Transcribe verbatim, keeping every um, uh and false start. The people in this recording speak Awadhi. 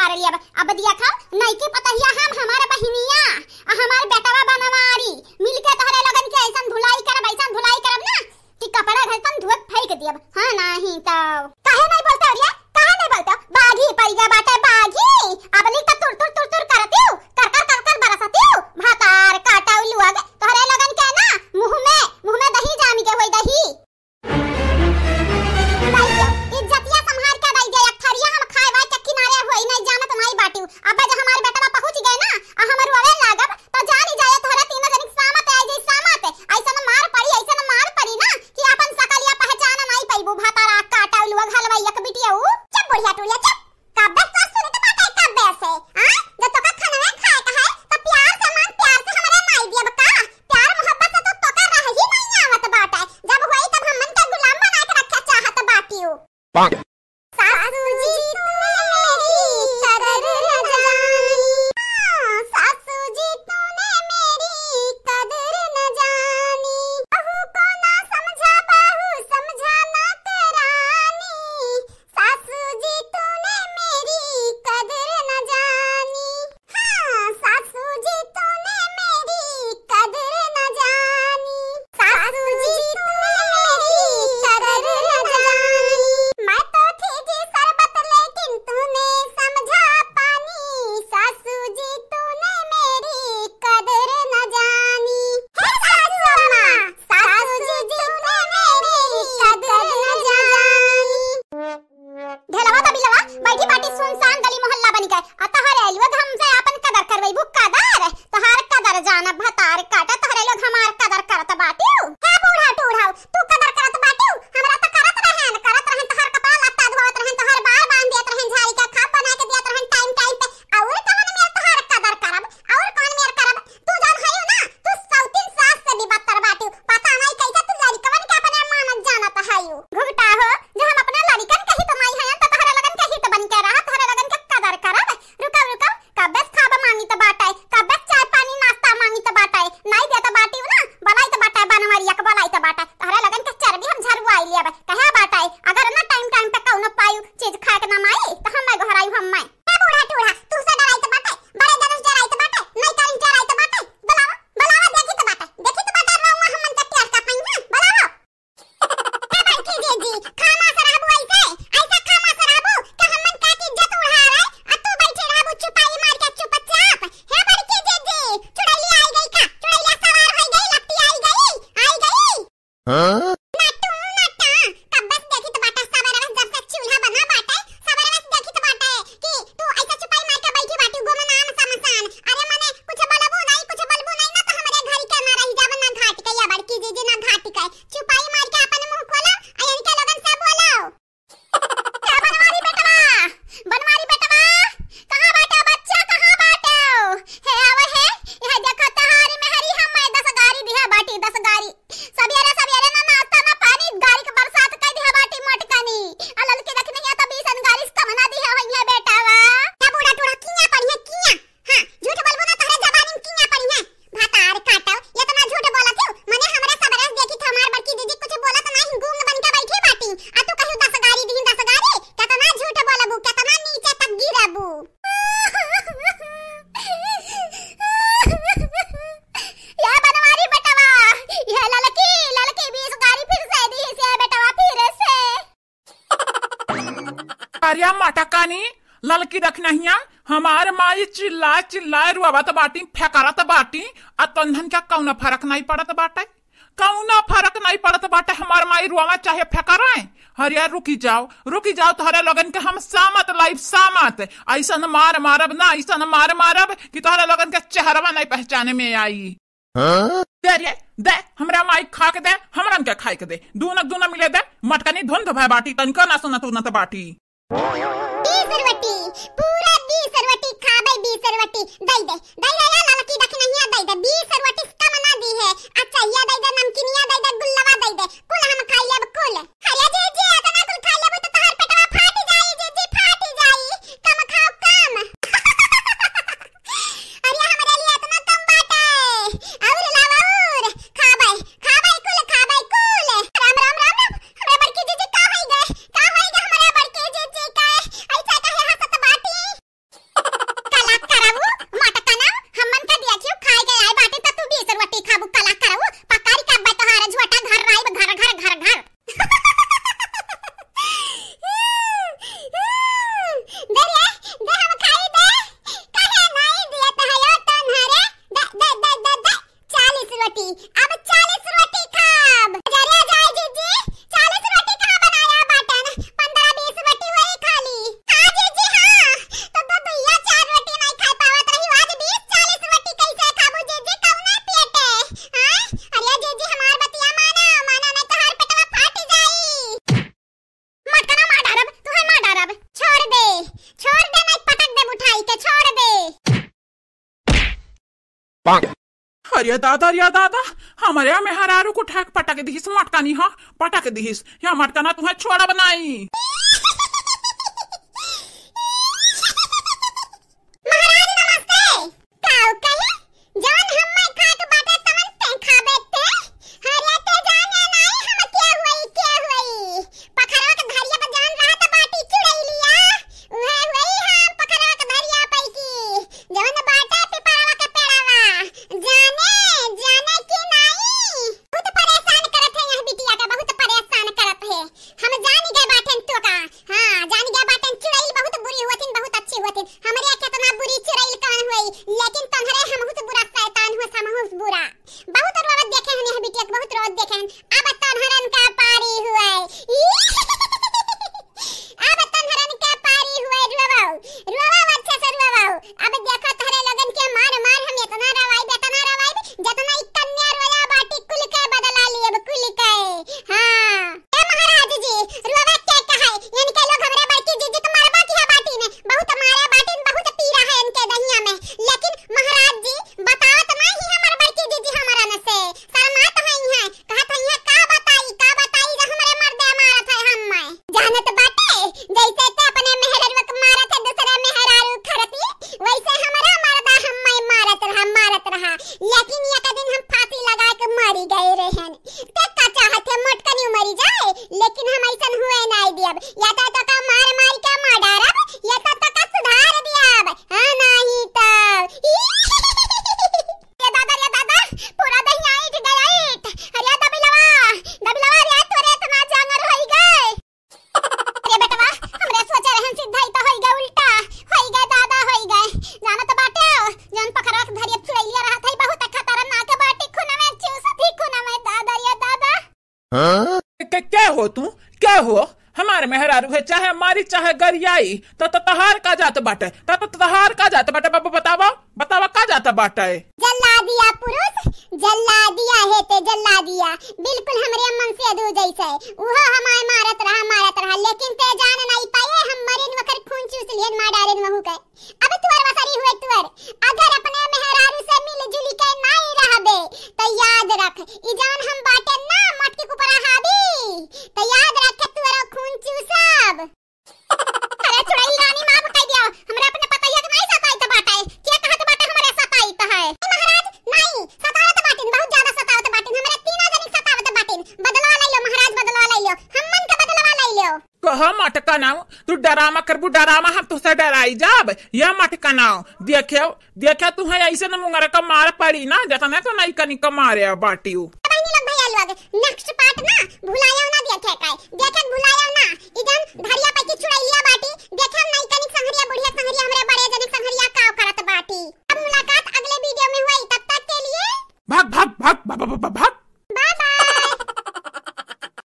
कर लिया। अब, अब दिया खाओ, नइकी पतहिया हम, हमार बहिनिया, आ हमार बेटवा बनवारी, मिलके तोहरे लोगन के ऐसन धुलाई करब, ऐसन धुलाई करब ना कि कपड़ा घर तन धोए फेंक दियब। हाँ, नाही तो। काहे नहीं बोलते हो रे? काहे नहीं बोलते हो? बाघी पड़ गया बाटे, बाघी। अब नहीं तो तुर, तुर, तुर, तुर करती हूँ, कर, कर, कर, कर बरसती हूँ। भतार काटा उल्लू आगे। तोहरे लोगन के ना मुँह में, मुँह में दही जामी के होई दही। दई दे, इज्जतिया संभार के दई दे, एक थरिया हम खाए वाए के किनारे होई, नहीं जानत नहीं बाटिउ। अब जे हमार बेटवा पहुँच गए ना, आ हम रोवे लागब, तो जानी जाए तोहरे तीनों जनी के सामत आई जाई, सामत। ऐसन मार पड़ी, ऐसन मार पड़ी ना कि आपन सकलिया पहचान नहीं पइबू, भतारा काटा उलुआ घलवा एक बिटिया ऊ। चुप बुढ़िया टुड़िया, चुप। कब्बे से तोर सुनत बाटे, कब्बे से, आ? जब तोका खनवे खाए के है, तो प्यार से मांग, प्यार से हमरे माई दियब का? प्यार मोहब्बत से तो तोका रह ही नहीं आवत बाटे। जब होई तब हमन के गुलाम बना के रखे चाहत बाटिउ। पाक। सासू जी तूने मेरी कदर न जानी। हाँ, सासू जी तूने मेरी कदर न जानी। बहू को ना समझा, बहू समझा ना करानी। सासू जी तूने मेरी कदर न जानी। हाँ, सासू जी तूने मेरी कदर न जानी। सासू जी तूने मेरी कदर न जानी। मैं तो थी जी शरबत लेकिन तूने समझा पानी। सासू जी तूने मेरी कदर न जानी। हे सासू अम्मा, सासू जी तूने मेरी कदर न जानी। ढेलवा तबिलवा बैठी बाटी सुनसान गली मोहल्ला बनि गए। आ तोहरे लोग हमसे आपन कदर करवैबू, कदर? तोहार कदर जाना भतार काटा, तोहरे लोग हमार कदर करत बाटिउ। हे बूढ़ा टूढ़ा, तू कदर करत बाटिउ? हमरा त करत रहेन, करत रहेन, तोहार कपड़ा लत्ता धोवत रहेन, तोहार बार बांध देत रहेन, झाड़ी के खाप बना के देत रहेन टाइम टाइम पे। और कवन मेर तोहार कदर करब? और कवन मेर करब? तू जौन हयू ना, तू सौतीन सास से भी बदतर बाटिउ। पता नहीं कैसे तू लड़िकवन के अपने मानत जानत हयू। घुघटा हो, जो हम अपने लड़िकन के हित माई हयन, त तोहरे लगन के हित बन के रहा, तोहरे लगन के कदर करब। रुकब, रुकब, कब्बे से खाब मांगित बाटे, कब्बे से चाय पानी नाश्ता मांगित बाटे, नहीं देत बाटिउ ना, बोलाइत बाटे, बनवरिया के बोलाइत बाटे, तोहरे लगन के चर्बी हम झरवाई लेब। कहे बाटे, अगर ना टाइम टाइम पे कौनो पायू चीज खाए के ना माई, त हम मैं गोहरायू हम मैं। ए बूढ़ा टूढ़ा, तू से डराइत बाटे, बड़े जनस डराइत बाटे, नहीं करिन डराइत बाटे, बुलावा, बुलावा, देखित बाटे, देखित बाटे, रउआ हमन के प्यार का पइहा, बुलावा। ए बड़की जीजी, खामोश रहबू ऐसे, ऐसे खामोश रहबू कि हमन का की इज्जत उड़ा रहे, आ तू बैठी रहबू चुपाई मार के चुपचाप। हे बड़की जीजी, चुड़ैलिया आई गई का? चुड़ैलिया सवार होई गई, लपटी आई गई, आई गई। हाँ? नाटू, नाटा, कब्बे से देखित बाटा, सबेरे से जब से चूल्हा बना बाटे, सबेरे से देखित बाटे कि तू ऐसे चुपाई मार के बैठी बाटी, गुमनाम समसान। अरे मने कुछ बोलबू नहीं, कुछ बोलबू नहीं ना तो हमरे घर के ना रही जाब, ना घाट के या बड़की जीजी ना घाट के। चुपाई मार के अपन मुंह खोला, आ इनके लोगन से बोलो। ए बनवारी बेटवा, बनवारी बेटवा, कहाँ बाटे बच्चा, कहाँ बाटे? हे आवे हे, यह देखा तहारी मेहरी हम मैं दस गारी दिहा बाटी, दस गारी। सबेरे सबेरे ना नाश्ता ना पानी, गारी के बरसात कर दिहा बाटी मोटकनी। आ ललकी देखनी है तो बीस गारी से कम ना दिहा होइहे बेटवा। हे बूढ़ा टूढ़ा किया पड़ी है, किया? हाँ, झूठ बोलबो ना, तोहरे जबानी में किया पड़ी है। भतार काटो, इतना झूठ बोलत हो। मने हमरे सबेरे से देखी तो हमार बड़की दीदी कुछ बोलत नाही, गूंग बन के बैठी बाटी। आ तू कहू दस गारी दी, दस गारी? कितना झूठ बोलबू, कितना नीचे तक गिरबू। या बनवारी बेटवा, ये ललकी, ललकी बीस गारी फिर से दी से बेटवा, फिर से। अरे मटकानी, ललकी रखनहिया, हमार माई चिल्ला चिल्ला रोवत बाटी, फेकरत बाटी, आ तन्हन का कौनो फरक नहीं पड़त बाटे, कौनो फरक नहीं पड़त बाटे। हमार माई रोवा चाहे फेकरे। अरे रुकी जाओ, रुकी जाओ, तोहरे लोगन के हम सामत लाइब, सामत। ऐसन मार मारब ना, ऐसन मार मारब कि तोहरे लोगन के चेहरवा नहीं पहचाने में आई। हाँ? दे रे, दे, हमरा माई खा के दे, हमरन के खाए के दे। दूनक दूना मिले दे, मटकनी धुंध भय बाटी, तनिको ना सुनत उनत बाटी। बीस रोटी, पूरा बीस रोटी खाबे, बीस रोटी। दे दे, दे दे, या ललकी दखिनहिया दे दे, बीस रोटी से कम ना दी है। अच्छा, या दे दे, नमकीनिया दे दे, गुल्लवा दे दे, कुल हम खाई लेब, कुल। अरे जीजी, इतना कुल खा लेबू तो तोहार पेटवा फाट जाई, जीजी, फाट जाई। कम खाओ, कम। अरे, हमरे लिए इतना कम बाटे। और लावा और। खाबे, खाबे कुल, खाबे कुल। राम, राम, राम, राम। हमरे बड़की जीजी का होई गए? का होई गए हमरे बड़की जीजी का? ऐसा काहे हंसत बाटी? अरे दादा, अरे दादा, हमरे मेहरारू को उठाके पटक दिहिस मटकनी, हाँ, पटक दिहिस। या मटकना तुहैं छोड़ब नाई। महाराज नमस्ते। काऊ कही, जवन हम्मै खाए के बाटे तवन तें खाबे ते। अरे ते जाने नाई हम के होई, के होई। पखरवा के धरिया पे जवन रहत बाटी चुड़ैलिया, उहे होई हम पखरवा के धरिया पे की। जवन बाटे पिपरवा के पेड़वा, जाने, जाने कि नाई। बहुत परेशान करत है यह बिटिया के, बहुत परेशान करत है। हम जान गए बाटेन तो का। हाँ, जान गए बाटेन, चुड़ैल बहुत बुरी हुवतिन, बहुत अच्छी हुवतिन। हमरे केतना बुरी चुड़ैल कौन हुई, लेकिन तोहरे हमहू से बुरा शैतान हुआ, हमहू से बुरा। बहुत रोवत देखे हन यह बिटिया के, बहुत रोवत देखे हन। अब तोहरन का पारी हुए। अब तोहरन का पारी हुए, रोवो, रोवो, अच्छे से रोवो। अब देखो तोहरे लोगन के मार मार हम इतना रोवाइब, इतना रोवाइब, जितना ई कन्या रोया बाटी कुल के बदला लियब, कुल के। हाँ। ए महाराज जी, रोवे के कहे, इनके लोग हमरे बड़की जीजी के मारबा किहे बाटिन, बहुत मारे बाटिन, बहुत पीरा है इनके दहिया में। लेकिन महाराज जी, बतावत नाहीं हमर बड़की जीजी हमरन से, शर्मात हई हैं, कहत हई हैं, "का बताई, का बताई, जे हमरे मर्दे मारत है हम्मै।" जानत बाटे, जैसे ते अपने मेहररुआ के मारत है दूसरे मेहरारू खरती, वैसे हमरा मर्दा हम्मै मारत रहा, मारत रहा। लेकिन एक दिन हम फांसी लगा के मरी गए रहन। ते का चाहत है, मोटकनियो मरी जाए, लेकिन हम ऐसन हुए नाई दियब। या तो तोका मार मार के मार डारब, या तो तोका सुधार दियब। हाँ, नाहीं तो। रे दादा, रे दादा, पूरा दहिया ईट गया ईट। अरे दबिलवा, दबिलवा रे, तोरे इतना जांगर होई गए। अरे बेटवा, हमरे सोचे रहन सीधा ही तो होई गए उल्टा। होई गए दादा, होई गए। जानत बाटे, जौन पखरवा के धरिया चुड़ैलिया रहत है, बहुत खतरनाक बाटी, खून में चूसत ही खून में दादा, ये दादा। हाँ? के, के हो तू? के हो? हमार मेहरारू है, चाहे मारी, चाहे गरियाई, त, त तहार का जात बाटे? त, त तहार का जात बाटे? बाबा बतावा, बतावा का जात बाटे? जल्लादिया पुरुष, जल्लादिया है ते, जल्लादिया। बिल्कुल हमरे मन से अदू जैसे। उहो हमार मारत रहा, मारत रहा, लेकिन ते जान नाई पाए, हम मरिन वकर खून चूस लिहन, मार डारिन वहू के। अब तुअर वसरी हुए तुअर, अगर अपने मेहरारू से मिलजुल के नाई रहबे, त याद रख, ई जौन हम बाटे ना मटकी के ऊपर हावी, त याद रख के तुअर खून चूसब। अरे चुड़ैल रानी, माफ कर दियो, हमरा अपने पतोहिया के नाई सताइत बाटे। के कहत बाटे हमरे सताइत है? ए महाराज, नाई, सतावत बाटिन, बहुत ज्यादा सतावत बाटिन, हमरे तीनों जनी सतावत बाटिन। बदलवा ले लो महाराज, बदलवा ले लो, हमन के बदलवा ले लो। कहा मटकनाऊ, तू डरामा करबू, डरामा हम तुहसे डराई जाब। या मटकनाऊ, देखेउ, देखेउ तुहैं ऐसे न मुंगरा का मार पड़ी ना, जतने तो नई कनी का मारे बाटिउ। बहिनी लोग, भैया लोग, next part ना भुलायो ना देखे के, देखे भुलायो ना। ई जौन धरिया पे की चुड़ैलिया बाटी, देखे नई कनी संघरिया, बुढ़िया संघरिया, हमरे बड़े जनी संघरिया का करत बाटी। अब मुलाकात अगले video में हुई, तब तक के लिए भाग, भाग, भाग, भाग, भाग, भाग।